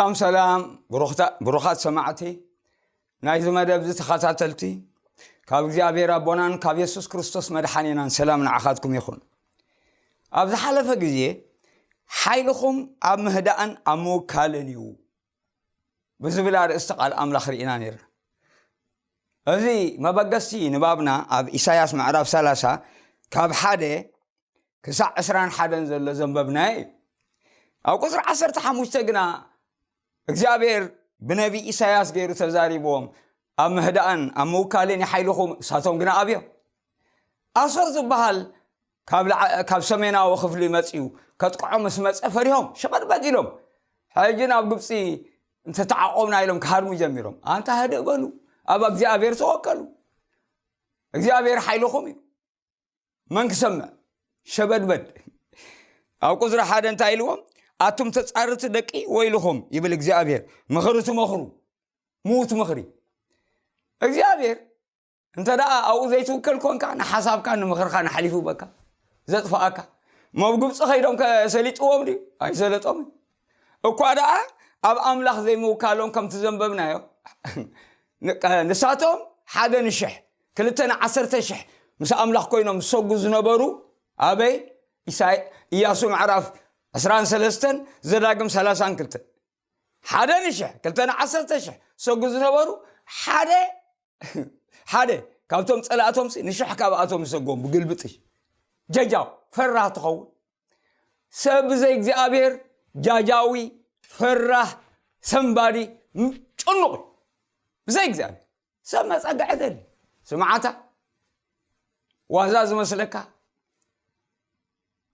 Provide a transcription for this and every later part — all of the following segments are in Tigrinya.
ሰላም ሰላም፣ ብሩኽታ- ብሩኻት ሰማዕቲ ናይዚ መደብ እዚ ተኸታተልቲ፣ ካብ እግዚኣብሔር ኣቦናን ካብ የሱስ ክርስቶስ መድሓኒናን ሰላም ንዓኻትኩም ይኹን። ኣብ ዝሓለፈ ግዜ ሓይልኹም ኣብ ምህዳእን ኣብ ምውካልን እዩ ብዝብል ኣርእስቲ ቃል ኣምላኽ ርኢና ነርና። እዚ መበገሲ ንባብና ኣብ ኢሳያስ ምዕራፍ ሰላሳ ካብ ሓደ ክሳዕ ዕስራን ሓደን ዘሎ ዘንበብናዮ እዩ። ኣብ ቁፅሪ ዓሰርተ ሓሙሽተ ግና እግዚኣብሔር ብነቢ ኢሳያስ ገይሩ ተዛሪብዎም፣ ኣብ ምህዳእን ኣብ ምውካልን ይሓይልኹም፣ እሳቶም ግና ኣብዮም። ኣሶር ዝበሃል ካብ ላዕ- ካብ ሰሜናዊ ክፍሊ መጺኡ ከጥቅዖም ምስ መጸ ፈሪሆም ሸበድበድ ኢሎም፣ ሕጂ ናብ ግብጺ እንተተዓቆብና ኢሎም ክሃድሙ ጀሚሮም። ኣንታ ህድእ በሉ፣ ኣብ እግዚኣብሔር ተወከሉ። እግዚኣብሔር ሓይልኹም እዩ። መን ክሰምዕ? ሸበድበድ። ኣብ ቁጽሪ ሓደ እንታይ ኢልዎም? ኣቱም ተጻርርቲ ደቂ ወይልኹም ይብል እግዚኣብሔር። ምኽሪ ትመኽሩ፣ ምዉት ምኽሪ። እግዚኣብሔር እንተ ደኣ ኣብኡ ዘይትውከል ኮንካ፣ ንሓሳብካ ንምኽርኻ ንሓሊፉ በካ፣ ዘጥፍኣካ። እሞ ኣብ ግብጺ ኸይዶም ከሰሊጥዎም ድዩ? ኣይሰለጦምን። እኳ ደኣ ኣብ ኣምላኽ ዘይምውካሎም ከምቲ ዘንበብናዮ፣ ንሳቶም ሓደ ንሽሕ፣ ክልተ ንዓሰርተ ሽሕ ምስ ኣምላኽ ኮይኖም ዝሰጉ ዝነበሩ፣ ኣበይ? ኢሳይ- ኢያሱ ምዕራፍ ዕስራን ሰለስተን፣ ዘዳግም ሰላሳን ክልተን። ሓደ ንሽሕ፣ ክልተ ንዓሰርተ ሽሕ ዝሰጉ ዝነበሩ፣ ሓደ ሓደ ካብቶም ጸላእቶምሲ ንሽሕ ካብኣቶም ዝሰጎም ብግልብጥሽ። ጀጃው ፈራህ ትኸውን። ሰብ ብዘይ እግዚኣብሔር ጃጃዊ፣ ፈራህ፣ ሰንባዲ፣ ም- ጭኑቕ እዩ። ብዘይ እግዚኣብሔር ሰብ መጸግዒ ደሊ። ስምዓታ ዋዛ ዝመስለካ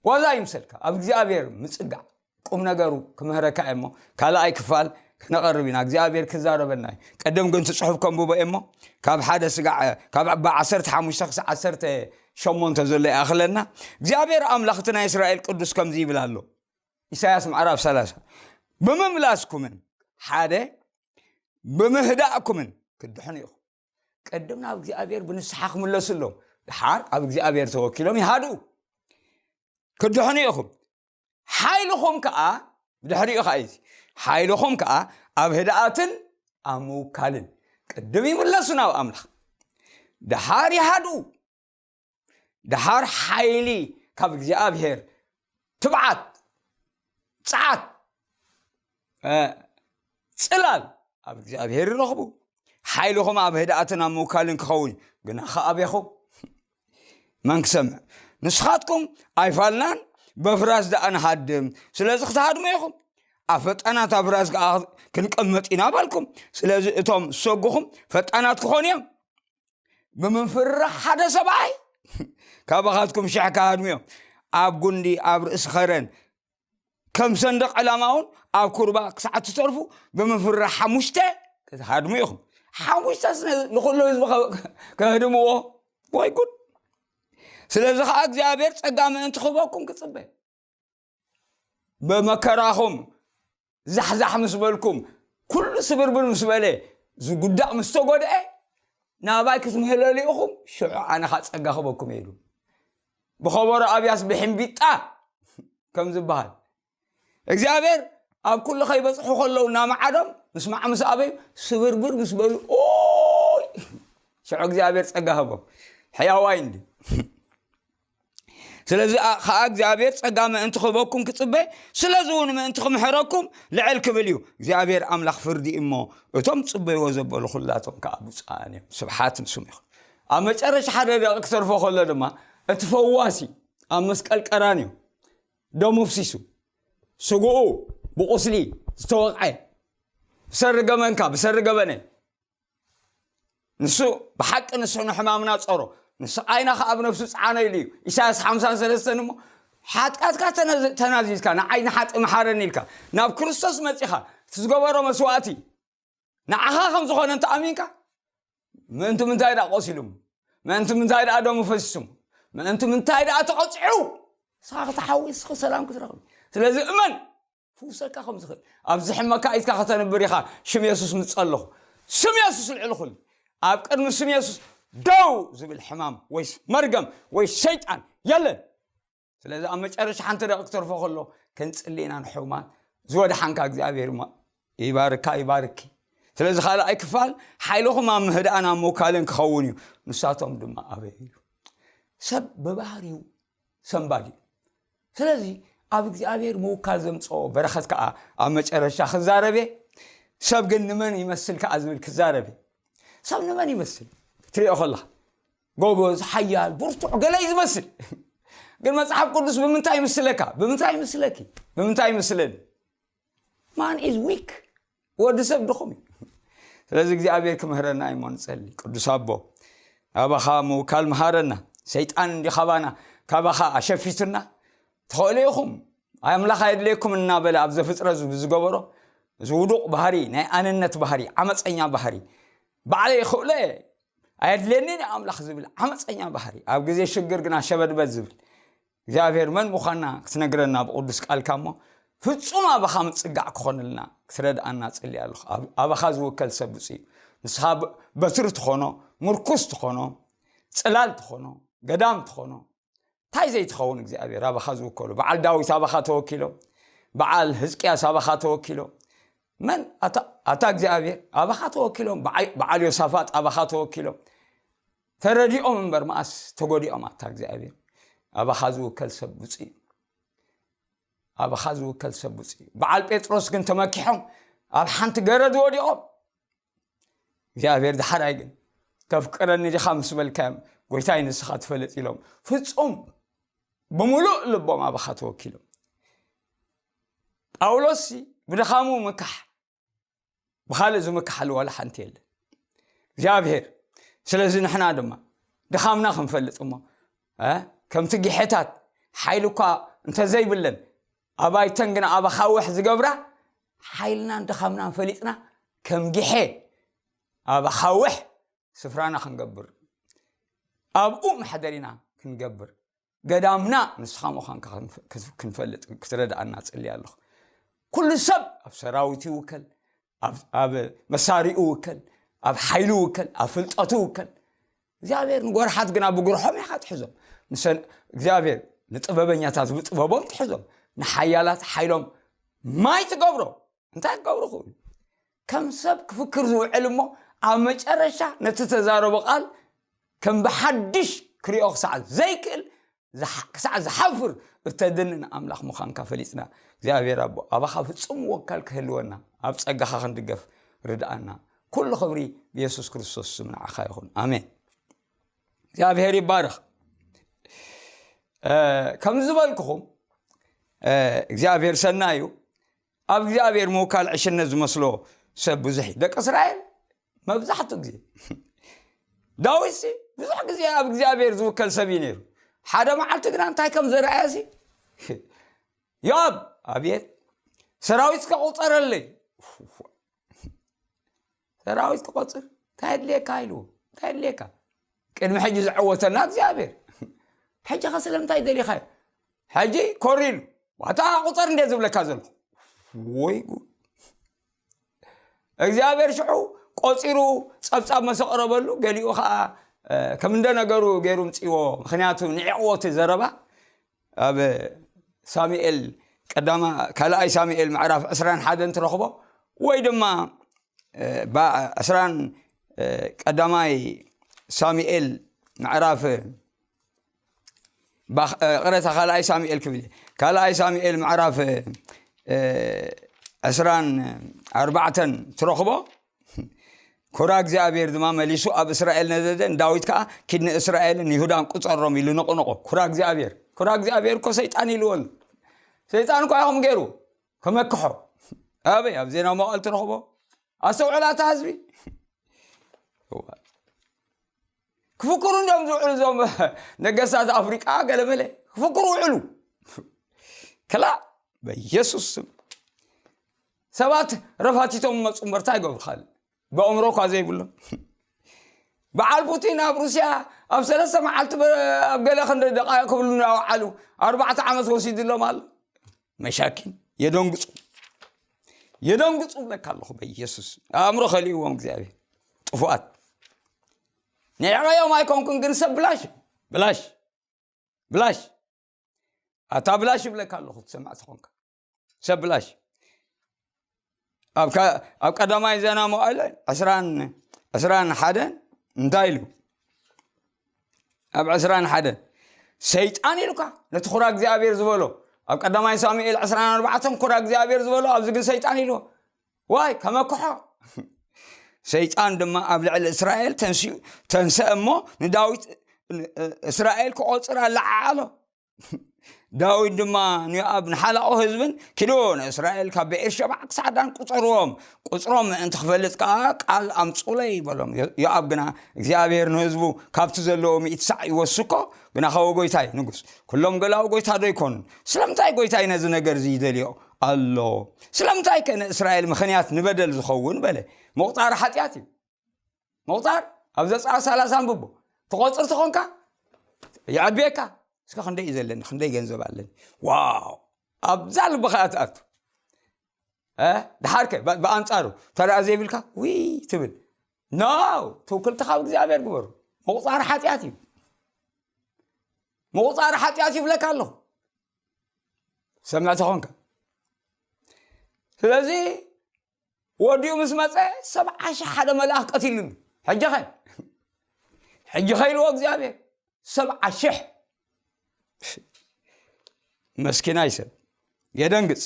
ዋዛ ይምሰልካ፣ ኣብ እግዚኣብሔር ምጽጋዕ ቁም ነገሩ ክምህረካ እየ እሞ፣ ካልኣይ ክፋል ክነቐርብ ኢና። እግዚኣብሔር ክዛረበና እዩ። ቅድም ግን እቲ ጽሑፍ ከንብቦ እየ እሞ፣ ካብ ሓደ ስጋዕ፣ ካብ ዓሰርተ ሓሙሽተ ክሳብ ዓሰርተ ሸሞንተ ዘሎ ይኣኽለና። እግዚኣብሔር ኣምላኽ እቲ ናይ እስራኤል ቅዱስ ከምዚ ይብል ኣሎ። ኢሳያስ ምዕራፍ ሰላሳ፣ ብምምላስኩምን ሓደ ብምህዳእኩምን ክትድሕኑ ኢኹም። ቅድም ናብ እግዚኣብሔር ብንስሓ ክምለሱ ኣለዎም። ድሓር ኣብ እግዚኣብሔር ተወኪሎም ይሃድኡ። ክድሕኑ ኢኹም። ሓይልኹም ከኣ፣ ብድሕሪኡ ከኣ እዩ። ሓይልኹም ከኣ ኣብ ህድኣትን ኣብ ምውካልን። ቅድም ይምለሱ ናብ ኣምላኽ። ድሓር ይሃድኡ። ድሓር ሓይሊ ካብ እግዚኣብሔር፣ ትብዓት፣ ጸዓት፣ እ፣ ጽላል ኣብ እግዚኣብሔር ይረኽቡ። ሓይልኹም ኣብ ህድኣትን ኣብ ምውካልን ክኸውን እዩ። ግና ከኣቤኹም መን ክሰምዕ? ንስኻትኩም ኣይፋልናን፣ በፍራስ ደኣ ንሃድም። ስለዚ ክትሃድሙ ኢኹም። ኣብ ፈጣናት ኣፍራስ ከኣ ክንቀመጥ ኢና በልኩም። ስለዚ እቶም ዝሰጉኹም ፈጣናት ክኾኑ እዮም። ብምፍርራሕ ሓደ ሰብኣይ ካባኻትኩም ሽሕ ክሃድሙ እዮም። ኣብ ጉንዲ፣ ኣብ ርእሲ ኸረን፣ ከም ሰንደቕ ዕላማ እውን ኣብ ኩርባ ክሳዕ እትተርፉ ብምፍርራሕ ሓሙሽተ ክትሃድሙ ኢኹም። ሓሙሽተስ ን- ንኹሉ ህዝቢ ከ- ከህድምዎ? ወይ ጉድ! ስለዚ ኸዓ እግዚኣብሔር ጸጋ ምእንቲ ክህበኩም ክጽበ። ብመከራኹም ዛሕዛሕ ምስ በልኩም፣ ኩሉ ስብርብር ምስ በለ፣ ዝጉዳእ ምስ ተጎድአ፣ ናባይ ክትምህለሉ ኢኹም፣ ሽዑ ኣነ ኸዓ ጸጋ ክህበኩም እየ ኢሉ። ብኸበሮ ኣብያስ ብሒምቢጣ ከም ዝበሃል፣ እግዚኣብሔር ኣብ ኩሉ ከይበጽሑ ከለዉ እናመዓዶም፣ ምስማዕ ምስ ኣበዩ፣ ስብርብር ምስ በሉ፣ ኦይ! ሽዑ እግዚኣብሔር ጸጋ ህቦም። ሕያዋይ እንዲ። ስለዚ ኣ- ኸኣ እግዚኣብሔር ጸጋ ምእንቲ ክህበኩም ክጽበ፣ ስለዚ እውን ምእንቲ ክምሕረኩም ልዕል ክብል እዩ። እግዚኣብሔር ኣምላኽ ፍርዲ እሞ፣ እቶም ጽበይዎ ዘበሉ ኩላቶም ከኣ ብፁዓን እዮም። ስብሓት ንስሙ ይኹን። ኣብ መጨረሻ ሓደ ደቂቕ ክተርፎ ከሎ ድማ፣ እቲ ፈዋሲ ኣብ መስቀል ቀራንዮ ደሙ ፍሲሱ፣ ስግኡ ብቁስሊ ዝተወቕዐ፣ ብሰሪ ገመንካ፣ ብሰሪ ገበነ፣ ንሱ ብሓቂ ንሱ ንሕማምና ጸሮ፣ ንስቓይና ከኣ ኣብ ነፍሱ ጸዓነ ኢሉ እዩ። ኢሳያስ ሓምሳን ሰለስተን እሞ፣ ሓጢኣትካ ተነዝ- ተናዚዝካ፣ ንዓይ ንሓጢእ መሓረኒ ኢልካ፣ ናብ ክርስቶስ መጺኻ፣ እቲ ዝገበሮ መስዋእቲ ንዓኻ ከም ዝኾነ እንተ ኣሚንካ፣ ምእንቲ ምንታይ ደኣ ቆሲሉ? ምእንቲ ምንታይ ደኣ ደሙ ፈሲሱ? ምእንቲ ምንታይ ደኣ ተቐጺዑ? ንስኻ ክትሓዊ፣ ንስኻ ሰላም ክትረኽብ። ስለዚ እመን፣ ፍውሰካ ከም ዝኽእል። ኣብ ዝሕመካ ኢድካ ከተንብር ኢኻ፣ ሽም የሱስ ምጸለኹ። ስም የሱስ ልዕሊ ኩሉ። ኣብ ቅድሚ ስም የሱስ ደው ዝብል ሕማም ወይ መርገም ወይ ሰይጣን የለን። ስለዚ ኣብ መጨረሻ ሓንቲ ደቂቕ ክተርፎ ከሎ፣ ክንጽሊ ኢና ንሕሙማት። ዝወድሓንካ እግዚኣብሔር እሞ ይባርካ፣ ይባርኪ። ስለዚ ካልኣይ ክፋል ሓይልኹም ኣብ ምህዳእን ኣብ ምውካልን ክኸውን እዩ፣ ንሳቶም ድማ ኣበይ እዩ። ሰብ ብባህሪው ሰንባድ እዩ። ስለዚ ኣብ እግዚኣብሔር ምውካል ዘምፅኦ በረኸት ከዓ ኣብ መጨረሻ ክዛረብ እየ። ሰብ ግን ንመን ይመስል ከዓ ዝብል ክዛረብ እየ። ሰብ ንመን ይመስል ክትሪኦ ከለኻ ጎበዝ፣ ሓያል፣ ብርቱዕ ገለ እዩ ዝመስል። ግን መጽሓፍ ቅዱስ ብምንታይ ይምስለካ? ብምንታይ ይምስለኪ? ብምንታይ ይምስለኒ? ማን ኢዝ ዊክ? ወዲ ሰብ ድኹም እዩ። ስለዚ እግዚኣብሔር ክምህረና እሞ ንጸሊ። ቅዱስ ኣቦ፣ ኣባኻ ምውካል መሃረና። ሰይጣን እንዲ ካባና፣ ካባኻ ኣሸፊቱና፣ ትኽእሉ ኢኹም፣ ኣምላኽ ኣየድልየኩም እናበለ ኣብ ዘፍጥረት ዝገበሮ፣ እዚ ውዱቕ ባህሪ፣ ናይ ኣንነት ባህሪ፣ ዓመፀኛ ባህሪ፣ ባዕለይ ይኽእሎ እየ፣ ኣየድልየኒን እዩ ኣምላኽ ዝብል ዓመፀኛ ባህሪ፣ ኣብ ግዜ ሽግር ግና ሸበድበድ ዝብል፣ እግዚኣብሔር መን ምዃንና ክትነግረና ብቅዱስ ቃልካ እሞ፣ ፍጹም ኣባኻ ምጽጋዕ ክኾነልና ክትረድኣና እጽሊ ኣለኹ። ኣብ-፣ ኣባኻ ዝውከል ሰብ ብፁዕ እዩ። ንስኻ ብ-፣ በትሪ ትኾኖ፣ ምርኩስ ትኾኖ፣ ጽላል ትኾኖ፣ ገዳም ትኾኖ፣ እንታይ ዘይትኸውን እግዚኣብሔር ኣባኻ ዝውከሉ? በዓል ዳዊት ኣባኻ ተወኪሎም፣ በዓል ህዝቅያስ ኣባኻ ተወኪሎም። መን ኣታ፣ ኣታ እግዚኣብሔር ኣባኻ ተወኪሎም፣ በዓይ-፣ በዓል ዮሳፋጥ ኣባኻ ተወኪሎም። ተረዲኦም እምበር መኣስ ተጎዲኦም ኣታ እግዚኣብሔር። ኣባኻ ዝውከል ሰብ ብፁዕ እዩ። ኣባኻ ዝውከል ሰብ ብፁዕ እዩ። በዓል ጴጥሮስ ግን ተመኪሖም ኣብ ሓንቲ ገረድ ወዲቖም። እግዚኣብሔር ዳሕራይ ግን፣ "ተፍቅረኒ ዲኻ?" ምስ በልካዮም፣ "ጎይታይ ንስኻ ትፈልጥ" ኢሎም ፍጹም ብምሉእ ልቦም ኣባኻ ተወኪሎም። ጳውሎስሲ ብድኻሙ ምካሕ፣ ብኻልእ ዝምካሓሉ ዋላ ሓንቲ የለን እግዚኣብሔር። ስለዚ ንሕና ድማ ድኻምና ክንፈልጥ እሞ፣ እ፣ ከምቲ ጊሐታት ሓይሊ እኳ እንተዘይብለን፣ ኣባይተን ግና ኣብ ኣኻውሕ ዝገብራ፣ ሓይልናን ድኻምናን ፈሊጥና፣ ከም ጊሐ ኣብ ኣኻውሕ ስፍራና ክንገብር፣ ኣብኡ መሕደሪና ክንገብር፣ ገዳምና ንስኻ ምዃንካ ክንፍ-፣ ክንፍ-፣ ክንፈልጥ ክትረድኣና ጽሊ ኣለኹ። ኩሉ ሰብ ኣብ ሰራዊት ይውከል፣ ኣብ፣ ኣብ መሳሪኡ ይውከል፣ ኣብ ሓይሉ ይውከል፣ ኣብ ፍልጠቱ ይውከል። እግዚኣብሔር ንጎርሓት ግና ብጉርሖም ኢኻ ትሕዞም። ንሰን-፣ እግዚኣብሔር ንጥበበኛታት ብጥበቦም ትሕዞም፣ ንሓያላት ሓይሎም ማይ ትገብሮ። እንታይ ክገብሩ ክብሉ? ከም ሰብ ክፍክር ዝውዕል እሞ ኣብ መጨረሻ ነቲ ተዛረቦ ቃል ከም ብሓድሽ ክሪኦ ክሳዕ ዘይክእል፣ ዝሓ-፣ ክሳዕ ዝሓፍር እተድንን ኣምላኽ ምዃንካ ፈሊጥና፣ እግዚኣብሔር ኣቦ፣ ኣባኻ ፍጹም ወካል ክህልወና፣ ኣብ ጸጋኻ ክንድገፍ ርድኣና። ኩሉ ክብሪ ብየሱስ ክርስቶስ ስም ንዓኻ ይኹን። ኣሜን። እግዚኣብሔር ይባረኽ። እ፣ ከም ዝበልኩኹም፣ እ፣ እግዚኣብሔር ሰናይ እዩ። ኣብ እግዚኣብሔር ምውካል ዕሽነት ዝመስሎ ሰብ ብዙሕ እዩ። ደቂ እስራኤል መብዛሕትኡ ግዜ፣ ዳዊትሲ ብዙሕ ግዜ ኣብ እግዚኣብሔር ዝውከል ሰብ እዩ ነይሩ። ሓደ መዓልቲ ግና እንታይ ከም ዘርኣየሲ፣ "ዮኣብ፣ ኣቤት፣ ሰራዊት ከቑጸረለይ፣ ሰራዊት ክቆጽር እንታይ ኣድልየካ?" ኢልዎ። "እንታይ ኣድልየካ? ቅድሚ ሕጂ ዝዐወተና እግዚኣብሔር፣ ሕጂ ኸ ስለምንታይ ደሊኻዮ?" ሕጂ ኮር ኢሉ፣ "ዋታ ቁጸር እንደ ዝብለካ ዘለኹ?" ወይ ጉድ! እግዚኣብሔር ሽዑ ቆጺሩ ጸብጻብ መሰ ቀረበሉ፣ ገሊኡ ኸኣ፣ እ፣ ከም እንደ ነገሩ ገይሩ ምጽእዎ። ምኽንያቱ ንዒቕዎ እቲ ዘረባ ኣብ ሳሙኤል ቀዳማ-፣ ካልኣይ ሳሙኤል ምዕራፍ ዕስራን ሓደን ትረኽቦ፣ ወይ ድማ፣ እ፣ ባ-፣ ዕስራን፣ እ፣ ቀዳማይ ሳሙኤል ምዕራፍ ባኽ-፣ እ፣ ቅረታ ካልኣይ ሳሙኤል ክብል እየ። ካልኣይ ሳሙኤል ምዕራፍ፣ እ፣ ዕስራን ኣርባዕተን ትረኽቦ። ኩራ እግዚኣብሔር ድማ መሊሱ ኣብ እስራኤል ነደደ፣ ንዳዊት ከኣ፣ "ኪድ ንእስራኤልን ይሁዳን ቁጸሮም" ኢሉ ነቑነቖ። ኩራ እግዚኣብሔር፣ ኩራ እግዚኣብሔር እኮ ሰይጣን ኢልዎ ኣሎ። ሰይጣን እኮ ኢኹም ገይሩ ከመክሖ። ኣበይ? ኣብ ዜና መዋዕል ትረኽቦ። ኣስተውዕል ኣታ ህዝቢ። እዋ። ክፍክሩ እንዲዮም ዝውዕሉ እዞም ነገስታት ኣፍሪቃ፣ ገለመለ ክፍክሩ ውዕሉ። ክላ በኢየሱስ ስም ሰባት ረፋቲቶም መፁ እምበር እንታይ ይገብሩ ካልእ? ብኣእምሮ እኳ ዘይብሎም። በዓል ፑቲን ኣብ ሩስያ ኣብ ሰለስተ መዓልቲ በ-፣ ኣብ ገለ ክንደ ደቃይቕ ክብሉ እናወዓሉ ኣርባዕተ ዓመት ወሲድሎም ኣሎ። መሻኪን የደንግፁ፣ የደንግፁ ብለካ ኣለኹ በኢየሱስ። ኣእምሮ ከሊእዎም እግዚኣብሔር። ጥፉኣት። ንዕቐዮም ኣይኮንኩን ግን ሰብ ብላሽ፣ ብላሽ፣ ብላሽ። ኣታ ብላሽ ይብለካ ኣለኹ ትሰምዕ ተኾንካ። ሰብ ብላሽ። ኣብ ቀዳማይ ዜና መዋዕል ዕስራን ዕስራን ሓደን እንታይ ኢሉ? ኣብ ዕስራን ሓደን ሰይጣን ኢሉካ ነቲ ኩራ እግዚኣብሔር ዝበሎ፣ ኣብ ቀዳማይ ሳሙኤል ዕስራን ኣርባዕተን ኩራ እግዚኣብሔር ዝበሎ፣ ኣብዚ ግን ሰይጣን ኢልዎ። ዋይ ከመክሖ። ሰይጣን ድማ ኣብ ልዕሊ እስራኤል ተንሲኡ ተንሰአ እሞ ንዳዊት እስራኤል ክቆጽር ኣለዓዓሎ። ዳዊት ድማ ንዮኣብ ንሓላቑ ህዝብን ኪዶ ንእስራኤል ካብ ብኤርሸባ ክሳዕ ዳን ቁጸርዎም፣ ቁጽሮም ምእንቲ ክፈልጥ ከኣ ቃል ኣምጹለይ በሎም። ዮኣብ ግና እግዚኣብሔር ንህዝቡ ካብቲ ዘለዎ ሚእቲ ሳዕ ይወስኮ፣ ግና ኸወ ጎይታይ ንጉስ ኩሎም ገላዊ ጎይታ ዶ ይኮኑን? ስለምንታይ ጎይታይ ነዚ ነገር እዚ ይደልዮ ኣሎ? ስለምንታይ ከ ንእስራኤል ምኽንያት ንበደል ዝኸውን በለ? ምቑጻር ሓጢኣት እዩ። ምቑጻር ኣብ ዘጸኣት ሰላሳ ኣንብቦ። ትቆጽር ተኾንካ ይዕብየካ። እስከ ክንደይ እዩ ዘለኒ፣ ክንደይ ገንዘብ ኣለኒ? ዋው! ኣብዛ ልብኻ እያ ትኣቱ። ድሓርከ ብኣንጻሩ ተደኣ ዘይብልካ ውይ ትብል። ኖ፣ ትውክልቲ ካብ እግዚኣብሔር ግበሩ። ምቑጻር ሓጢኣት እዩ። ምቑጻር ሓጢኣት ይብለካ ኣለኹ። ሰምዕ ተኾንካ። ስለዚ ወዲኡ ምስ መጸ ሰብዓ ሽሕ ሓደ መልኣኽ ቀቲሉሉ። ሕጂ ኸ ሕጂ ኸ ኢልዎ እግዚኣብሔር ሰብዓ ሽሕ። መስኪናይ ሰብ የደንግጽ።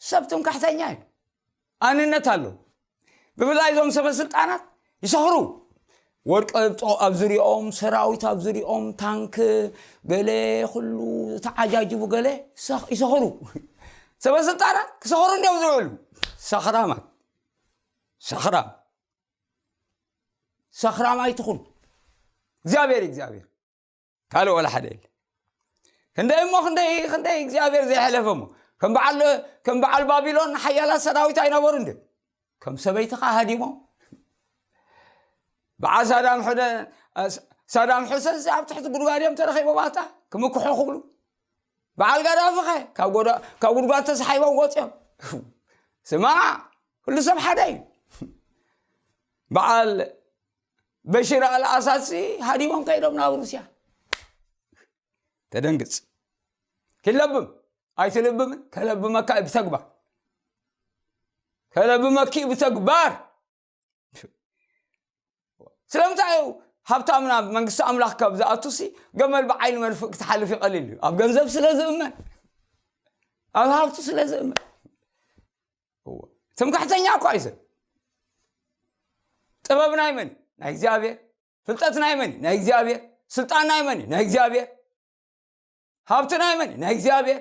ሰብ ትምክሕተኛ እዩ። ኣንነት ኣለዎ። ብፍላይ እዞም ሰበ ስልጣናት ይሰኽሩ። ወርቂ ኣብ ዝሪኦም፣ ሰራዊት ኣብ ዝሪኦም፣ ታንክ ገለ ኩሉ ተዓጃጅቡ ገለ ይሰኽሩ። ሰበ ስልጣናት ክሰኽሩ እንዲዮም ዝውዕሉ። ሰኽራማት። ሰኽራም። ሰኽራም ኣይትኹን። እግዚኣብሔር እግዚኣብሔር ካልእ ወላ ሓደ የለ። ክንደይ እሞ ክንደይ ክንደይ እግዚኣብሔር ዘይሐለፈ እሞ ከም በዓል ከም በዓል ባቢሎን ሓያላት ሰራዊት ኣይነበሩ እንደ ከም ሰበይትኻ ሃዲሞም። በዓል ሳዳም ሕደ ሳዳም ሕሰን ኣብ ትሕቲ ጉድጓድ እዮም ተረኺቦም ኣታ ክምክሑ ክብሉ። በዓል ጋዳፊኸ ካብ ጉድጓድ ተሰሓይቦም ወፅዮም። ስማ፣ ኩሉ ሰብ ሓደ እዩ። በዓል በሽር ኣልኣሳድሲ ሃዲሞም ከይዶም ናብ ሩስያ። ተደንግጽ። ክለብም ኣይትልብምን፣ ከለብመካ እዩ ብተግባር። ከለብመኪ እዩ ብተግባር። ስለምንታይ እዩ ሃብታም ናብ መንግስቲ ኣምላኽ ካብ ዝኣቱሲ ገመል ብዓይኒ መርፍእ ክትሓልፍ ይቐልል እዩ? ኣብ ገንዘብ ስለ ዝእመን፣ ኣብ ሃብቱ ስለ ዝእመን። ትምክሕተኛ እኳ እዩ ሰብ። ጥበብ ናይ መን? ናይ እግዚኣብሔር። ፍልጠት ናይ መን? ናይ እግዚኣብሔር። ስልጣን ናይ መን? ናይ እግዚኣብሔር። ሃብቲ ናይ መን? ናይ እግዚኣብሔር።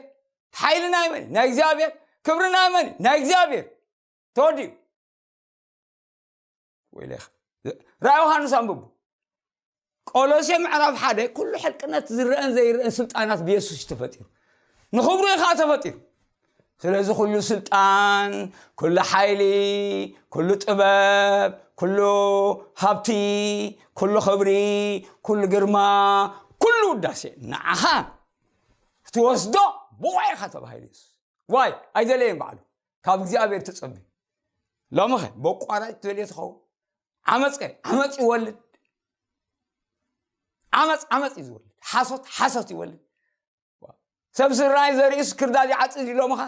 ሓይሊ ናይ መን? ናይ እግዚኣብሔር። ክብሪ ናይ መን? ናይ እግዚኣብሔር። ተወዲኡ። ወይሌኻ። ራእይ ዮሃንስ ኣንብቡ። ቆሎሴ ምዕራፍ ሓደ ኩሉ ሕልቅነት ዝረአን ዘይረአን ስልጣናት ብየሱስ እዩ ተፈጢሩ። ንኽብሩ እዩ ከዓ ተፈጢሩ። ስለዚ ኩሉ ስልጣን፣ ኩሉ ሓይሊ፣ ኩሉ ጥበብ፣ ኩሉ ሃብቲ፣ ኩሉ ክብሪ፣ ኩሉ ግርማ፣ ኩሉ ውዳሴ ንዓኻ ክትወስዶ ብቑዕ ኢኻ ተባሂሉ የሱስ። ዋይ ኣይደለየን ባዕሉ ካብ እግዚኣብሔር ትጸቢ። ሎምኸ በቋራጭ ትደልዮ ትኸውን? ዓመፅከ ዓመፅ ይወልድ። ዓመፅ ዓመፅ እዩ ዝወልድ። ሓሶት ሓሶት ይወልድ። ሰብ ስርናይ ዘርእስ ክርዳድ ይዓፅድ ኢሎምኻ?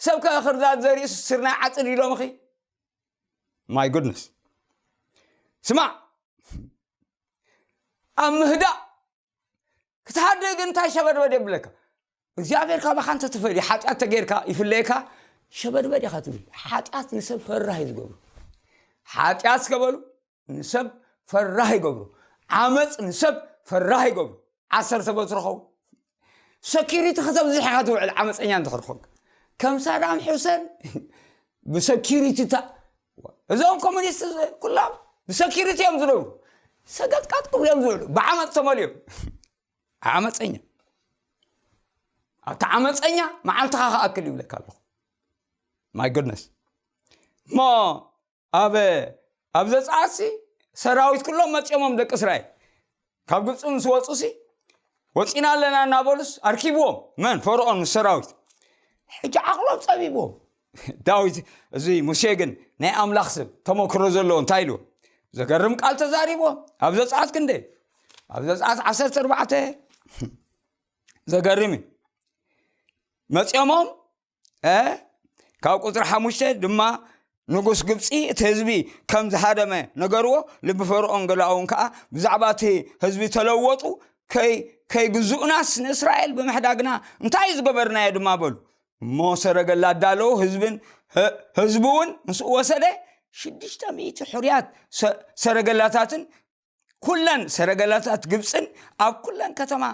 ሰብ ከ ክርዳድ ዘርእስ ስርናይ ዓፅድ ኢሎምኺ? My goodness። ስማዕ፣ ኣብ ምህዳእ ክትሃድእ ግን እንታይ ሸበድበድ የብለካ? እግዚኣብሔር ካባኻ እንተተፈልዩ ሓጢኣት ተጌርካ ይፍለየካ። ሸበድበድ ኢኻ ትብል። ሓጢኣት ንሰብ ፈራህ እዩ ዝገብሩ። ሓጢኣት እስከ በሉ ንሰብ ፈራህ ይገብሩ። ዓመፅ ንሰብ ፈራህ ይገብሩ። ዓሰርተ በትሪ ኸውን ሰኪሪቲ ከተብዝሕ ኢኻ ትውዕል። ዓመፀኛ እንተኽርኾን ከም ሳዳም ሑሰን ብሰኪሪቲ እዞም ኮሚኒስት ኩሎም ብሰኪሪቲ እዮም ዝነብሩ። ሰገጥቃጥ ክብሉ እዮም ዝውዕሉ። ብዓመፅ ተመልዮም። ዓመፀኛ ኣብቲ ዓመፀኛ መዓልትኻ ክኣክል ይብለካ ኣለኹ። My goodness። እሞ ኣብ ኣብ ዘፀኣትሲ ሰራዊት ኩሎም መፂኦሞም ደቂ እስራኤል ካብ ግብፂ ምስ ወፁሲ ወፂና ኣለና እናበሉስ ኣርኪብዎም መን ፈርኦን ምስ ሰራዊት። ሕጂ ዓቕሎም ፀቢብዎም። ዳዊት እዚ ሙሴ ግን ናይ ኣምላኽ ሰብ ተመክሮ ዘለዎ እንታይ ኢልዎ? ዘገርም ቃል ተዛሪብዎም። ኣብ ዘፀኣት ክንደይ ኣብ ዘፀኣት ዓሰርተ ኣርባዕተ። ዘገርም እዩ። መፂኦሞም እ ካብ ቁፅሪ ሓሙሽተ ድማ ንጉስ ግብፂ እቲ ህዝቢ ከም ዝሃደመ ነገርዎ። ልቢ ፈርኦን ገላውን ከዓ ብዛዕባ እቲ ህዝቢ ተለወጡ። ከይ ከይግዝኡናስ ንእስራኤል ብምሕዳግና እንታይ ዝገበርናዮ ድማ በሉ። እሞ ሰረገላ ኣዳለዉ። ህዝብን ህዝቡ እውን ምስኡ ወሰደ። ሽዱሽተ ሚእቲ ሕሩያት ሰረገላታትን ኩለን ሰረገላታት ግብፅን ኣብ ኩለን ከተማ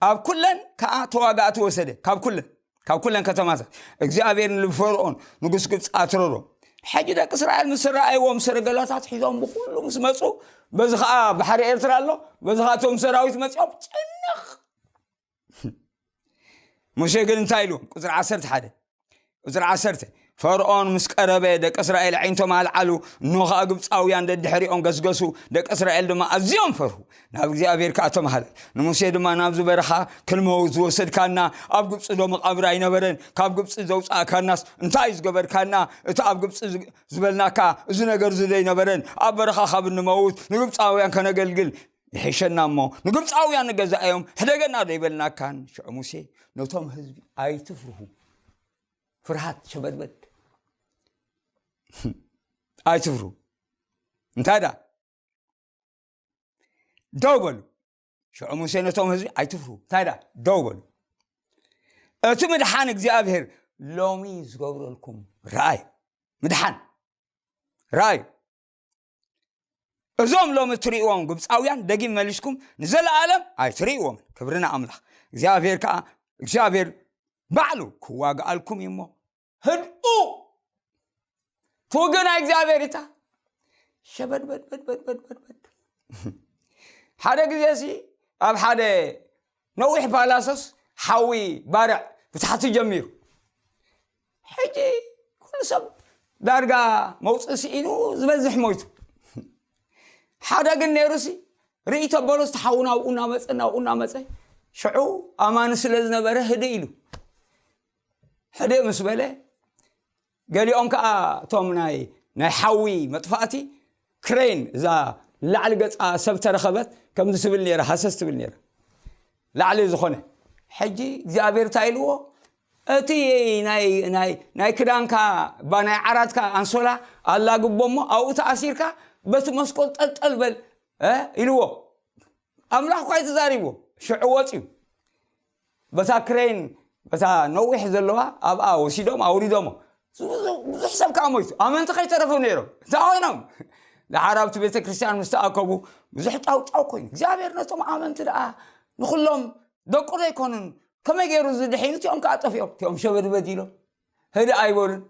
ኣብ ኩለን ከዓ ተዋጋእቲ ወሰደ። ካብ ኩለን ካብ ኩለን ከተማታት እግዚኣብሔር ንፈርኦን ንጉስ ግብፂ ኣትረሮ። ሕጂ ደቂ እስራኤል ምስ ረኣይዎም ሰረገላታት ሒዞም ብኩሉ ምስ መፁ፣ በዚ ከዓ ባሕሪ ኤርትራ ኣሎ፣ በዚ ከዓ እቶም ሰራዊት መፂኦም ጭንቕ። ሙሴ ግን እንታይ ኢሉ? ቁፅሪ ዓሰርተ ሓደ ቁፅሪ ዓሰርተ ፈርኦን ምስ ቀረበ ደቂ እስራኤል ዓይነቶም ኣልዓሉ፣ እኖ ከዓ ግብፃውያን ደድሕሪኦም ገስገሱ። ደቂ እስራኤል ድማ ኣዝዮም ፈርሁ። ናብ እግዚኣብሔር ከዓ ተማሃለል። ንሙሴ ድማ ናብዚ በረኻ ክንመውት ዝወሰድካና ኣብ ግብፂ ዶ መቓብር ኣይነበረን? ካብ ግብፂ ዘውፃእካናስ እንታይ ዝገበርካና? እቲ ኣብ ግብፂ ዝበልናካ እዚ ነገር እዚ ዘይነበረን? ኣብ በረኻ ካብ እንመውት ንግብፃውያን ከነገልግል ይሕሸና እሞ ንግብፃውያን ንገዛእዮም፣ ሕደገና ዶ ይበልናካን? ሽዑ ሙሴ ነቶም ህዝቢ ኣይትፍርሁ። ፍርሃት ሸበድበድ ኣይትፍሩ። እንታይ ዳ ደው በሉ። ሽዑ ሙሴ ነቶም ህዝቢ ኣይትፍሩ፣ እንታይ ዳ ደው በሉ። እቲ ምድሓን እግዚኣብሔር ሎሚ ዝገብረልኩም ርኣይ ምድሓን ርኣይ። እዞም ሎሚ እትርእይዎም ግብፃውያን ደጊም መሊስኩም ንዘለኣለም ኣይትርእይዎም። ክብሪ ንኣምላኽ። እግዚኣብሔር ከዓ እግዚኣብሔር ባዕሉ ክዋግኣልኩም እዩ እሞ ህድኡ። ትውግእ ናይ እግዚኣብሔር እታ ሸበድበድበድበድበድበድ ሓደ ግዜ ሲ ኣብ ሓደ ነዊሕ ፓላሶስ ሓዊ ባርዕ ብታሕቲ ጀሚሩ። ሕጂ ኩሉ ሰብ ዳርጋ መውፅእ ስኢኑ ዝበዝሕ ሞይቱ። ሓደ ግን ነይሩሲ ርእይቶ በሎ ዝተሓው ናብኡ እናመፀ ናብኡ እናመፀ ሽዑ ኣማኒ ስለ ዝነበረ ህድእ ኢሉ። ህድእ ምስ በለ ገሊኦም ከዓ እቶም ናይ ናይ ሓዊ መጥፋእቲ ክሬን እዛ ላዕሊ ገፃ ሰብ ተረኸበት ከምዚ ትብል ነይራ ሃሰስ ትብል ነይራ ላዕሊ ዝኾነ ሕጂ እግዚኣብሔር እንታይ ኢልዎ እቲ ናይ ናይ ናይ ክዳንካ ባ ናይ ዓራትካ ኣንሶላ ኣላግቦ እሞ ኣብኡ ተኣሲርካ በቲ መስኮት ጠልጠል በል ኢልዎ ኣምላኽ እኳ ኣይተዛሪብዎ ሽዑ ወፅዩ በታ ክሬን በታ ነዊሕ ዘለዋ ኣብኣ ወሲዶም ኣውሪዶሞ ብዙሕ ሰብ ከዓ ሞይቱ ኣመንቲ ከይተረፉ ነይሮም እንታይ ኮይኖም ደሓር ኣብቲ ቤተ ክርስቲያን ምስ ተኣከቡ ብዙሕ ጫውጫው ኮይኑ እግዚኣብሔር ነቶም ኣመንቲ ደኣ ንኩሎም ደቁ ዘይኮኑን ከመይ ገይሩ ዝድሒኑ እቲኦም ከዓ ጠፊኦም እቲኦም ሸበድበድ ኢሎም ህድእ ኣይበሉን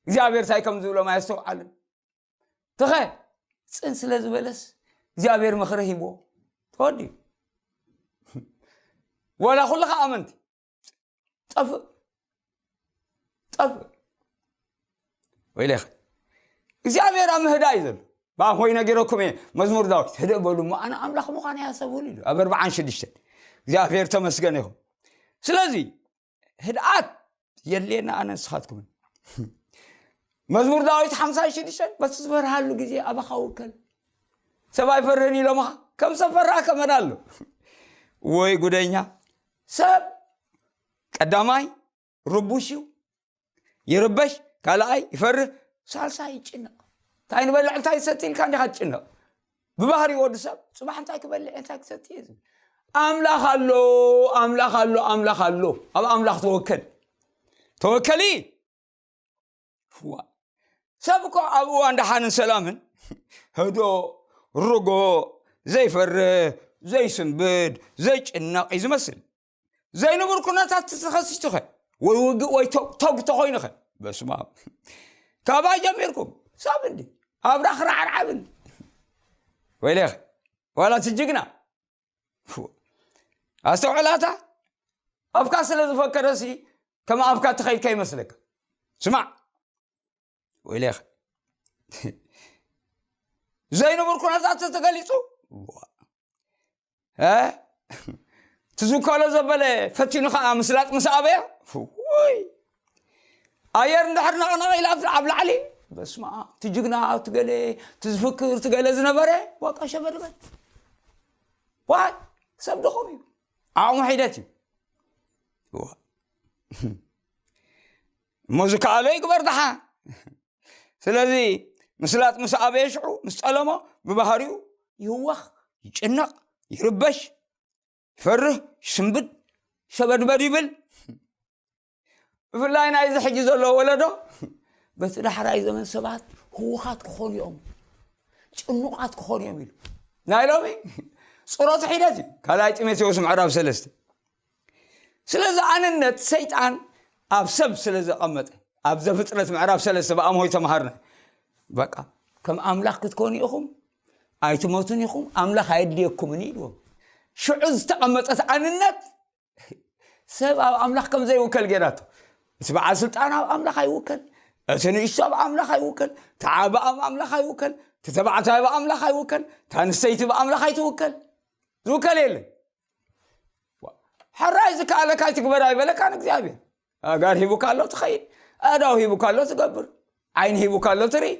እግዚኣብሔር እንታይ ከም ዝብሎም ኣየስተውዓሉን ትኸ ፅን ስለ ዝበለስ እግዚኣብሔር ምኽሪ ሂብዎ ተወዲኡ ወላ ኩልኻ ኣመንቲ ጠፍእ ጠፍእ ወይሌኸ እግዚኣብሔር ኣብ ምህዳ እዩ ዘሎ ብኣፎይ ነጊረኩም እየ መዝሙር ዳዊት ህድእ በሉ እሞ ኣነ ኣምላኽ ምዃን እያ ሰብሉ ኢሉ ኣብ ኣርብዓን ሽዱሽተን እግዚኣብሔር ተመስገን ይኹን ስለዚ ህድኣት የድልየና ኣነ ንስኻትኩምን መዝሙር ዳዊት ሓምሳ ሽዱሽተ በቲ ዝበርሃሉ ግዜ ኣባኻ ውከል ሰብ ኣይፈርህን ኢሎምኻ ከም ሰብ ፈርሃ ከመን ኣሎ ወይ ጉደኛ ሰብ ቀዳማይ ርቡሽ እዩ ይርበሽ ካልኣይ ይፈርህ ሳልሳይ ይጭነቕ እንታይ ንበልዕ እንታይ ዝሰቲ ኢልካ እንዲኻ ትጭነቕ ብባህሪ ወዲ ሰብ ፅባሕ እንታይ ክበልዕ እንታይ ክሰቲ እዩ ዝብል ኣምላኽ ኣሎ ኣምላኽ ኣሎ ኣምላኽ ኣሎ ኣብ ኣምላኽ ተወከል ተወከሊ ዋ ሰብ እኮ ኣብ እዋን ደሓንን ሰላምን ህዶ ርጎ ዘይፈርህ ዘይስንብድ ዘይጭነቕ እዩ ዝመስል ዘይንቡር ኩነታት ተኸሲቱኸ ወይ ውግእ ወይ ተጉ ተኾይኑኸ በስማ ካባይ ጀሚርኩም ሰብ እንዲ ኣብራ ክራዕርዓብ እንዲ ወይሌኸ ዋላ እቲ ጅግና ኣስተውዕላታ ኣብካ ስለ ዝፈከረሲ ከም ኣብካ ትኸይድ ከይመስለካ ስማዕ ወይሌኸ ዘይንቡር ኩነታት ተተገሊፁ ትዝከሎ ዘበለ ፈቲኑ ከዓ ምስላጥ ምስ ኣበዮ ውይ ኣየር እንድሕር ነቕነቕ ኢላ ኣብ ላዕሊ በስማ ትጅግና ትገለ ትዝፍክር ትገለ ዝነበረ ዋቃ ሸበድበድ ዋይ ሰብ ድኹም እዩ ዓቕሙ ሒደት እዩ እሞ ዝከኣሎ ይግበር ደሓ። ስለዚ ምስላጥ ምስ ኣበየ ሽዑ ምስ ጸለሞ ብባህሪኡ ይህወኽ፣ ይጭነቕ፣ ይርበሽ፣ ይፈርህ፣ ይስንብድ፣ ሸበድበድ ይብል። ብፍላይ ናይዚ ሕጂ ዘሎ ወለዶ በቲ ዳሕራይ ዘመን ሰባት ህውኻት ክኾኑ እዮም፣ ጭኑቓት ክኾኑ እዮም ኢሉ። ናይ ሎሚ ጽሮት ሒደት እዩ። ካልኣይ ጢሞቴዎስ ምዕራፍ ሰለስተ። ስለዚ ኣንነት ሰይጣን ኣብ ሰብ ስለ ዘቐመጠ፣ ኣብ ዘፍጥረት ምዕራፍ ሰለስተ ብኣምሆይ ተምሃርና። በቃ ከም ኣምላኽ ክትኮኑ ኢኹም፣ ኣይትሞቱን ኢኹም፣ ኣምላኽ ኣየድልየኩምን ኢልዎም። ሽዑ ዝተቐመጠት ኣንነት ሰብ ኣብ ኣምላኽ ከም ዘይውከል ጌራቶ። እቲ በዓል ስልጣን ኣብ ኣምላኽ ኣይውከል፣ እቲ ንእሽቶ ኣብ ኣምላኽ ኣይውከል፣ እቲ ዓቢ ኣብ ኣምላኽ ኣይውከል፣ እቲ ተባዕታይ ኣብ ኣምላኽ ኣይውከል፣ እታ ኣንስተይቲ ኣብ ኣምላኽ ኣይትውከል። ዝውከል የለን። ሕራይ ዝከኣለካ ኣይትግበር ኣይበለካን እግዚኣብሔር። ኣጋር ሂቡካ ኣሎ ትኸይድ፣ ኣእዳው ሂቡካ ኣሎ ትገብር፣ ዓይኒ ሂቡካ ኣሎ ትርኢ።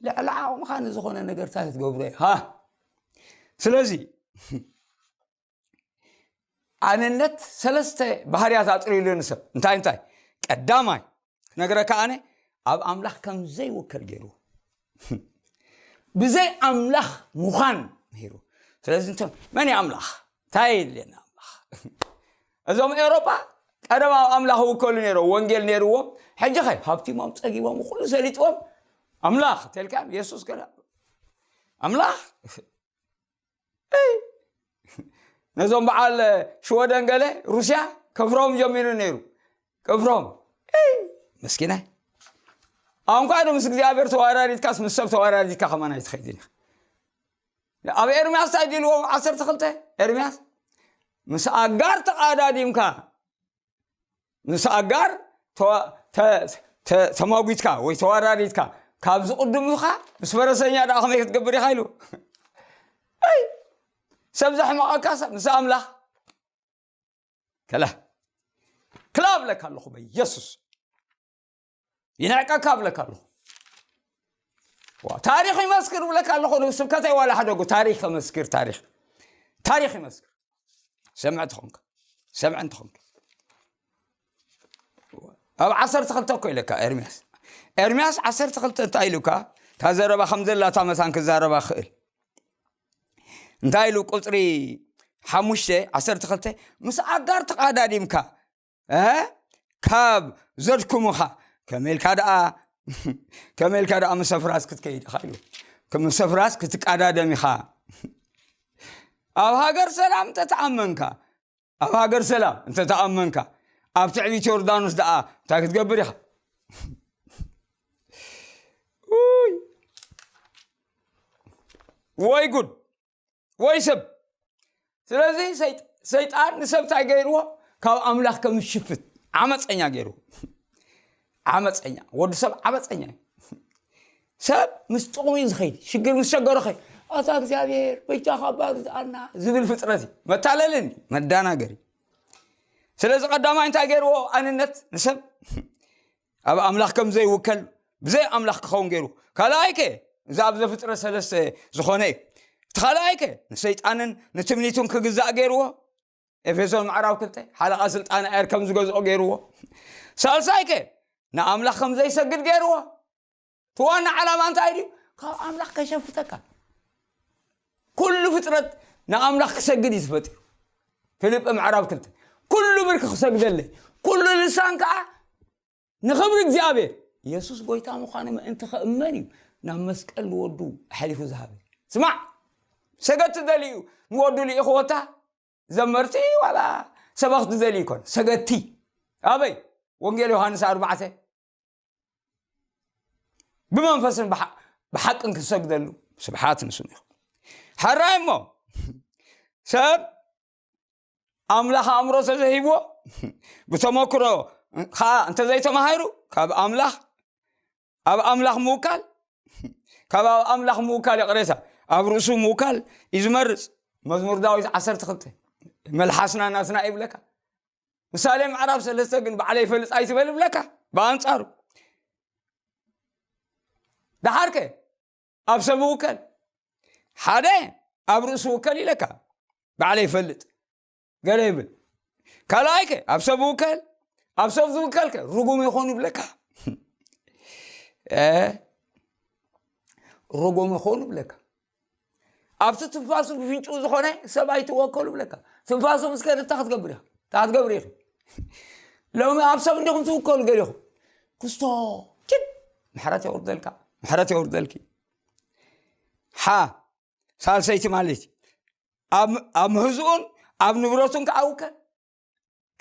ልዕሊ ዓቕምኻ ንዝኾነ ነገርታት ትገብሮ ኢኻ። ስለዚ ኣንነት ሰለስተ ባህርያት ኣጥርዩሉ ንሰብ። እንታይ እንታይ? ቀዳማይ ክነግረካ ኣነ፣ ኣብ ኣምላኽ ከም ዘይውከል ገይሩ፣ ብዘይ ኣምላኽ ምዃን ነይሩ። ስለዚ እንተ መን እዩ ኣምላኽ? እንታይ የድልየና ኣምላኽ? እዞም ኤውሮጳ ቀደም ኣብ ኣምላኽ ይውከሉ ነይሮም፣ ወንጌል ነይርዎም። ሕጂ ኸ ሃብቲሞም ጸጊቦም ኩሉ ሰሊጥዎም ኣምላኽ ተልካም የሱስ ገለ ኣምላኽ። እይ! ነዞም በዓል ሽወደን ገለ ሩስያ ከፍሮም ጀሚሩ ነይሩ። ከፍሮም። እይ! መስኪናይ። ኣንኳ ዶ ምስ እግዚኣብሔር ተዋራሪድካስ ምስ ሰብ ተዋራሪድካ ከማን ኣይትኸይድን ኢኻ። ኣብ ኤርምያስ እንታይ ድልዎም ዓሰርተ ክልተ ኤርምያስ፣ ምስ ኣጋር ተቓዳዲምካ፣ ምስ ኣጋር ተዋ- ተ- ተ- ተማጒትካ ወይ ተዋራሪድካ ካብ ዝቕድሙኻ ምስ ፈረሰኛ ደኣ ከመይ ክትገብር ኢኻ ኢሉ። ኣይ፣ ሰብ ዘሕመቐካ ሰብ ምስ ኣምላኽ ከላ ክላ ብለካ ኣለኹ በኢየሱስ። ይንዕቀካ ብለካ ኣለኹ። ዋ፣ ታሪኽ ይመስክር ብለካ ኣለኹ። ስብከተይ ዋላ ሓደ ጎ ታሪኽ ከመስክር፣ ታሪኽ ታሪኽ ይመስክር። ሰምዕ ተኾንካ፣ ሰምዕ እንተኾንካ። ኣብ ዓሰርተ ክልተ እኮ ኢለካ ኤርምያስ። ኤርምያስ ዓሰርተ ክልተ እንታይ ኢሉካ? እታ ዘረባ ከም ዘላታ መታን ክዛረባ ክእል። እንታይ ኢሉ? ቁፅሪ ሓሙሽተ፣ ዓሰርተ ክልተ፣ ምስ ኣጋር ተቓዳዲምካ፣ እ? ካብ ዘድኩምኻ ከመልካ ደኣ ከመልካ ደኣ ምስ ኣፍራስ ክትከይድ ኢኻ ኢሉ። ከም ምስ ኣፍራስ ክትቃዳደም ኢኻ። ኣብ ሃገር ሰላም እንተተኣመንካ፣ ኣብ ሃገር ሰላም እንተተኣመንካ፣ ኣብ ትዕቢት ዮርዳኖስ ደኣ እንታይ ክትገብር ኢኻ? ውይ! ወይ ጉድ! ወይ ሰብ። ስለዚ ሰይጥ- ሰይጣን ንሰብ እንታይ ገይርዎ? ካብ ኣምላኽ ከም ዝሽፍት ዓመፀኛ ገይርዎ። ዓመፀኛ፣ ወዲ ሰብ ዓመፀኛ እዩ። ሰብ ምስ ጥቕሙ እዩ ዝኸይድ። ሽግር ምስ ሸገሮ ኸይድ፣ ኣታ እግዚኣብሔር በጃኻ ባርዝኣና ዝብል ፍጥረት እዩ። መታለልን መዳናገሪ። ስለዚ ቀዳማይ እንታይ ገይርዎ? ኣንነት ንሰብ ኣብ ኣምላኽ ከም ዘይውከል፣ ብዘይ ኣምላኽ ክኸውን ገይሩ። ካልኣይ ከ፣ እዚ ኣብ ዘፍጥረት ሰለስተ ዝኾነ እዩ። እቲ ካልኣይ ከ ንሰይጣንን ንትምኒቱን ክግዛእ ገይርዎ። ኤፌሶን ምዕራፍ ክልተ፣ ሓለቓ ስልጣን ኣየር ከም ዝገዝኦ ገይርዎ። ሳልሳይ ከ ንኣምላኽ ከም ዘይሰግድ ገይርዎ። እቲ ዋና ዓላማ እንታይ ድዩ? ካብ ኣምላኽ ከሸፍተካ። ኩሉ ፍጥረት ንኣምላኽ ክሰግድ እዩ ተፈጢሩ። ፊልጵ ምዕራፍ ክልተ፣ ኩሉ ብርኪ ክሰግደለይ፣ ኩሉ ልሳን ከዓ ንኽብሪ እግዚኣብሔር። የሱስ ጎይታ ምዃኑ ምእንቲ ኽእመን እዩ ናብ መስቀል ንወዱ ኣሕሊፉ ዝሃበ። ስማዕ፣ ሰገድቲ ደልዩ ንወዱ ልኢኽዎ እታ ዘመርቲ ዋላ ሰበኽቲ ደልዩ ይኮን፣ ሰገድቲ። ኣበይ? ወንጌል ዮሃንስ ኣርባዕተ፣ ብመንፈስን ብሓ- ብሓቅን ክሰግደሉ። ስብሓት ንስሙ ይኹን። ሕራይ እሞ ሰብ ኣምላኽ ኣእምሮ ተዘሂብዎ ብተመክሮ ኸዓ እንተዘይተማሂሩ ካብ ኣምላኽ ኣብ ኣምላኽ ምውካል ካብ ኣብ ኣምላኽ ምውካል ይቕሬታ ኣብ ርእሱ ምውካል እዩ ዝመርጽ። መዝሙር ዳዊት ዓሰርተ ክልተ መልሓስና ናትና ይብለካ። ምሳሌ ምዕራፍ ሰለስተ ግን ባዕለይ ይፈልጥ ኣይትበል ይብለካ። ብኣንጻሩ ደሓርከ ኣብ ሰብ ውከል፣ ሓደ ኣብ ርእሱ ውከል ኢለካ። ባዕለይ ይፈልጥ ገለ ይብል። ካልኣይከ ኣብ ሰብ ውከል፣ ኣብ ሰብ ዝውከልከ ርጉም ይኾኑ ይብለካ። ርጉም ይኾኑ ይብለካ። ኣብቲ ትንፋሱ ብፍንጭኡ ዝኾነ ሰብ ኣይትወከሉ ይብለካ። ትንፋሱ ምስ ከደ እንታይ ክትገብር ኢኻ? እንታይ ክትገብር ኢኺ? ሎሚ ኣብ ሰብ እንዲኹም ትውከሉ ገሊኹም። ክስቶ ኪድ ምሕረት የውርደልካ፣ ምሕረት የውርደልኪ። ሓ ሳልሰይቲ ማለት እዩ። ኣብ ኣብ ምህዝኡን ኣብ ንብረቱን ከዓ ውከል።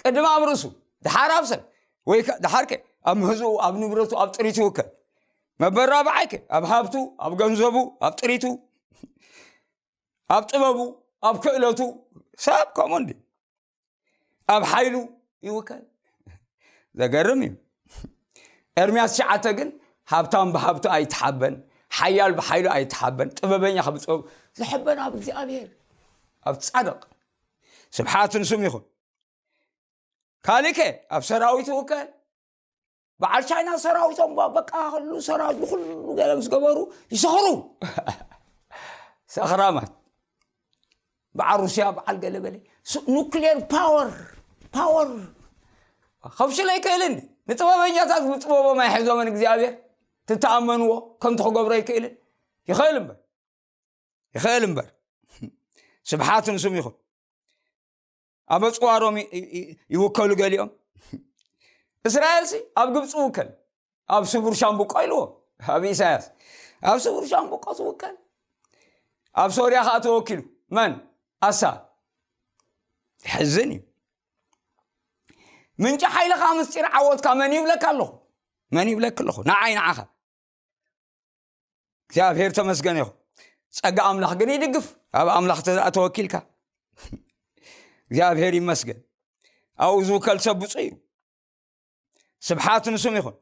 ቅድሚ ኣብ ርእሱ፣ ድሓር ኣብ ሰብ፣ ወይ ከ- ድሓር ከ ኣብ ምህዝኡ፣ ኣብ ንብረቱ፣ ኣብ ጥሪቱ ይውከል። መበል ራብዓይ ከ ኣብ ሃብቱ፣ ኣብ ገንዘቡ፣ ኣብ ጥሪቱ፣ ኣብ ጥበቡ፣ ኣብ ክእለቱ፣ ሰብ ከምኡ እንዲ ኣብ ሓይሉ ይውከል። ዘገርም እዩ። ኤርምያስ ትሽዓተ ግን ሃብታም ብሃብቱ ኣይተሓበን፣ ሓያል ብሓይሉ ኣይተሓበን፣ ጥበበኛ ካብ ጥበቡ ዝሕበን ኣብ እግዚኣብሔር፣ ኣብ ጻድቕ ስብሓት ንስም ይኹን። ካልእ ከ ኣብ ሰራዊት ይውከል። በዓል ቻይና ሰራዊቶም ባ- በቃ ኩሉ ሰራዊት ብኩሉ ገለ ምስ ገበሩ ይሰኽሩ። ሰኽራማት በዓል ሩስያ በዓል ገለ በለ ሱ- ኑክሌር ፓወር ፓወር ከፍሽለ ይክእልን። ንጥበበኛታት ብጥበቦም ኣይሕዞምን እግዚኣብሔር። ትተኣመንዎ ከምቲ ክገብሮ ይክእልን። ይኽእል እምበር ይኽእል እምበር ስብሓት ንስም ይኹን። ኣብ ኣፅዋሮም ይ- ይ- ይ- ይውከሉ ገሊኦም። እስራኤልሲ ኣብ ግብፂ ውከል፣ ኣብ ስቡር ሻምብቆ ኢልዎ ኣብ ኢሳያስ። ኣብ ስቡር ሻምብቆ ትውከል። ኣብ ሶርያ ከዓ ተወኪሉ መን? ኣሳ። ይሕዝን እዩ። ምንጪ ሓይልኻ ምስጢር ዓወትካ መን ይብለካ ኣለኹ? መን ይብለክ ኣለኹ? ንዓይ ንዓኻ። እግዚኣብሔር ተመስገን ይኹን። ጸጋ ኣምላኽ ግን ይድግፍ። ኣብ ኣምላኽ ተወኪልካ እግዚኣብሔር ይመስገን። ኣብኡ ዝውከል ሰብ ብፁዕ እዩ። ስብሓት ንስም ይኹን።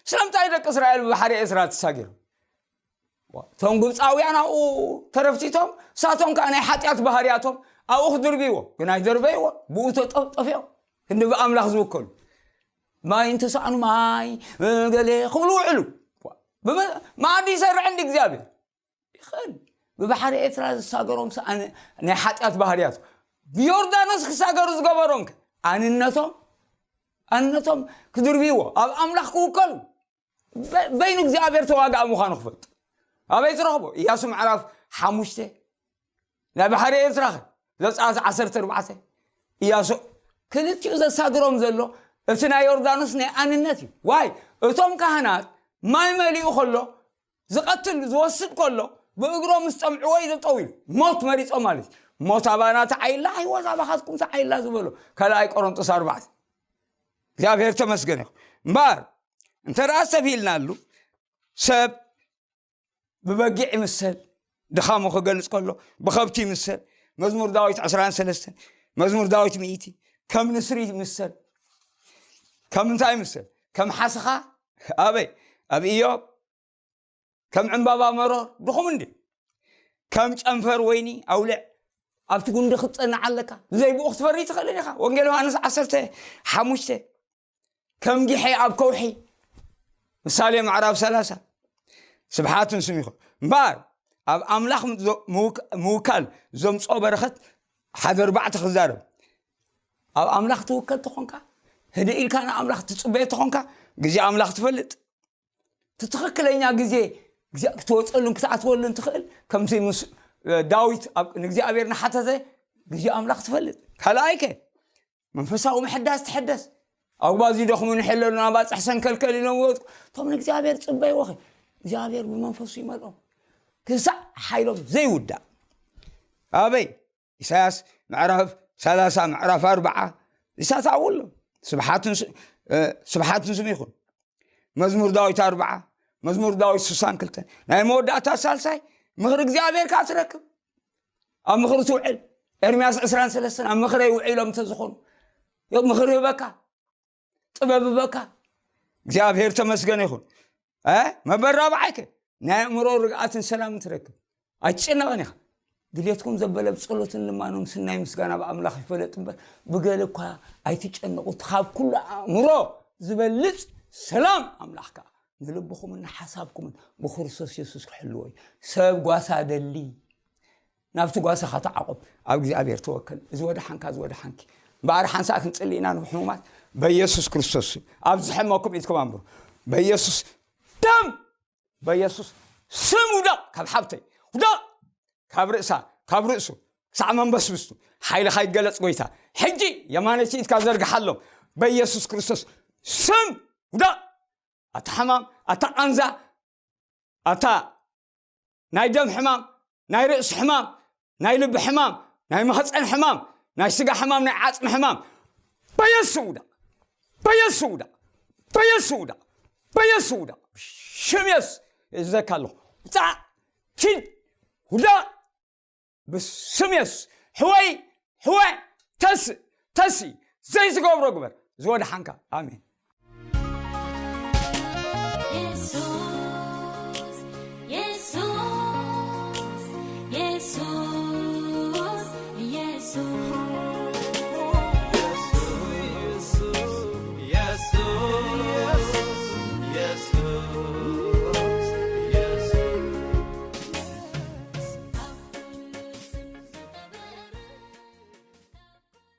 ስለምንታይ ደቂ እስራኤል ብባሕሪ ኤርትራ ተሳጊሮም? እቶም ግብፃውያን ኣብኡ ተረፍቲቶም፣ እሳቶም ከዓ ናይ ሓጢኣት ባህርያቶም ኣብኡ ክድርብይዎ ግን ኣይደርበይዎ። ብኡ ተጠፍጠፍዮም። ክንዲ ብኣምላኽ ዝውከሉ ማይ እንተሰኣኑ ማይ ገለ ክብሉ ውዕሉ። ብመ- መኣዲ ይሰርዕ እንዲ እግዚኣብሔር ይኽእል። ብባሕሪ ኤርትራ ዝሳገሮም ሰኣን ናይ ሓጢኣት ባህርያት ብዮርዳኖስ ክሳገሩ ዝገበሮም ከ? ኣንነቶም ኣንነቶም ክድርብይዎ ኣብ ኣምላኽ ክውከሉ በ- በይኑ እግዚኣብሔር ተዋጋእ ምዃኑ ክፈልጡ ኣበይ ትረኽቦ? ኢያሱ ምዕራፍ ሓሙሽተ ናይ ባሕሪ ኤርትራ ዘፀኣት ዓሰርተ ኣርባዕተ ኢያሱ ክልቲኡ ዘሳግሮም ዘሎ እቲ ናይ ዮርዳኖስ ናይ ኣንነት እዩ። ዋይ እቶም ካህናት ማይ መሊኡ ከሎ ዝቐትል ዝወስድ ከሎ ብእግሮም ምስ ፀምዕዎ እዩ ዘጠው ኢሉ ሞት መሪፆም ማለት እዩ። ሞት ኣባና ተዓይላ ህይወት ኣባኻትኩም ተዓይላ ዝበሎ ካልኣይ ቆሮንጦስ ኣርባዕተ። እግዚኣብሔር ተመስገን ይኹን። እምበኣር እንተ ደኣ ሰብ ኢልናሉ ሰብ ብበጊዕ ይምሰል ድኻሙ ክገልጽ ከሎ ብኸብቲ ይምሰል። መዝሙር ዳዊት ዕስራን ሰለስተን መዝሙር ዳዊት ሚእቲ ከም ንስሪ ይምሰል። ከም እንታይ ይምሰል? ከም ሓስኻ ኣበይ ኣብ ኢዮብ ከም ዕምባባ መሮር ድኹም እንዲ ከም ጨንፈር ወይኒ ኣውልዕ ኣብቲ ጉንዲ ክትጸንዕ ኣለካ። ብዘይ ብኡ ክትፈሪ ትኽእልን ኢኻ። ወንጌል ዮሃንስ ዓሰርተ ሓሙሽተ ከም ጊሐ ኣብ ከውሒ ምሳሌ ምዕራፍ ሰላሳ ስብሓት ንስም ይኹን እምበኣር ኣብ ኣምላኽ ምውካል ዘምፅኦ በረኸት ሓደ ኣርባዕተ ክዛረብ ኣብ ኣምላኽ ትውከል ተኾንካ ህደ ኢልካ ንኣምላኽ ትፅበየ ተኾንካ ግዜ ኣምላኽ ትፈልጥ ትትኽክለኛ ግዜ ክትወፀሉን ክትኣትወሉን ትኽእል ከምዚ ምስ ዳዊት ንእግዚኣብሔር ንሓተተ ግዜ ኣምላኽ ትፈልጥ ካልኣይከ መንፈሳዊ ምሕዳስ ትሕደስ ኣጉባዝ ይደኽሙ ንሕለሉ ናባፅሕ ሰንከልከል ኢሎም ይወድቁ እቶም ንእግዚኣብሔር ፅበይዎ ኸ እግዚኣብሔር ብመንፈሱ ይመልኦም ክሳዕ ሓይሎም ዘይውዳእ ኣበይ ኢሳያስ ምዕራፍ ሰላሳ ምዕራፍ ኣርባዓ ይሳታውሉ ስብሓት ንስም ይኹን መዝሙር ዳዊት ኣርባዓ መዝሙር ዳዊት ስሳን ክልተን ናይ መወዳእታ ሳልሳይ ምኽሪ እግዚኣብሔር ከዓ ትረክብ ኣብ ምኽሪ ትውዕል ኤርምያስ ዕስራን ሰለስተን ኣብ ምኽረይ ውዒሎም እንተዝኾኑ ምኽሪ ህበካ ጥበብ ህበካ እግዚኣብሔር ተመስገን ይኹን መበል ራብዓይከ ናይ ኣእምሮ ርግኣትን ሰላምን ትረክብ ኣይትጨነቐን ኢኻ ድሌትኩም ዘበለ ብጸሎትን ልማኖም ስናይ ምስጋና ብኣምላኽ ይፈለጥ እምበር ብገለ እኳ ኣይትጨነቑ ካብ ኩሉ ኣእምሮ ዝበልጽ ሰላም ኣምላኽ ከዓ ንልብኹምን ንሓሳብኩምን ብክርስቶስ የሱስ ክሕልዎ እዩ ሰብ ጓሳ ደሊ ናብቲ ጓሳኻ ተዓቆብ ኣብ እግዚኣብሔር ተወከል እዚ ወደ ሓንካ እዚ ወደ ሓንኪ እምበኣር ሓንሳእ ክንፅሊ ኢና ንሕሙማት በኢየሱስ ክርስቶስ፣ ኣብዚ ሕመኩም ኢድኩም ኣንብሩ። በኢየሱስ ደም፣ በኢየሱስ ስም ውደቕ ካብ ሓብተይ፣ ውደቕ ካብ ርእሳ፣ ካብ ርእሱ ክሳዕ መንበስብስቱ። ሓይልኻ ይገለጽ ጎይታ። ሕጂ የማነይቲ ኢድካ ዘርግሓሎም፣ በኢየሱስ ክርስቶስ ስም ውደቕ። ኣታ ሕማም፣ ኣታ ቃንዛ፣ ኣታ ናይ ደም ሕማም፣ ናይ ርእሲ ሕማም፣ ናይ ልቢ ሕማም፣ ናይ ማህፀን ሕማም፣ ናይ ስጋ ሕማም፣ ናይ ዓፅሚ ሕማም፣ በየሱ ውዳቕ፣ በየሱ ውዳቕ፣ በየሱ ውዳቕ፣ በየሱ ውዳቕ። ሽም የሱስ እዘካ ኣለኹ። ውፃእ፣ ኪድ፣ ውዳቕ። ብስም የሱስ። ሕወይ፣ ሕወ፣ ተስእ፣ ተስእ። ዘይትገብሮ ግበር። ዝወድሓንካ። ኣሜን።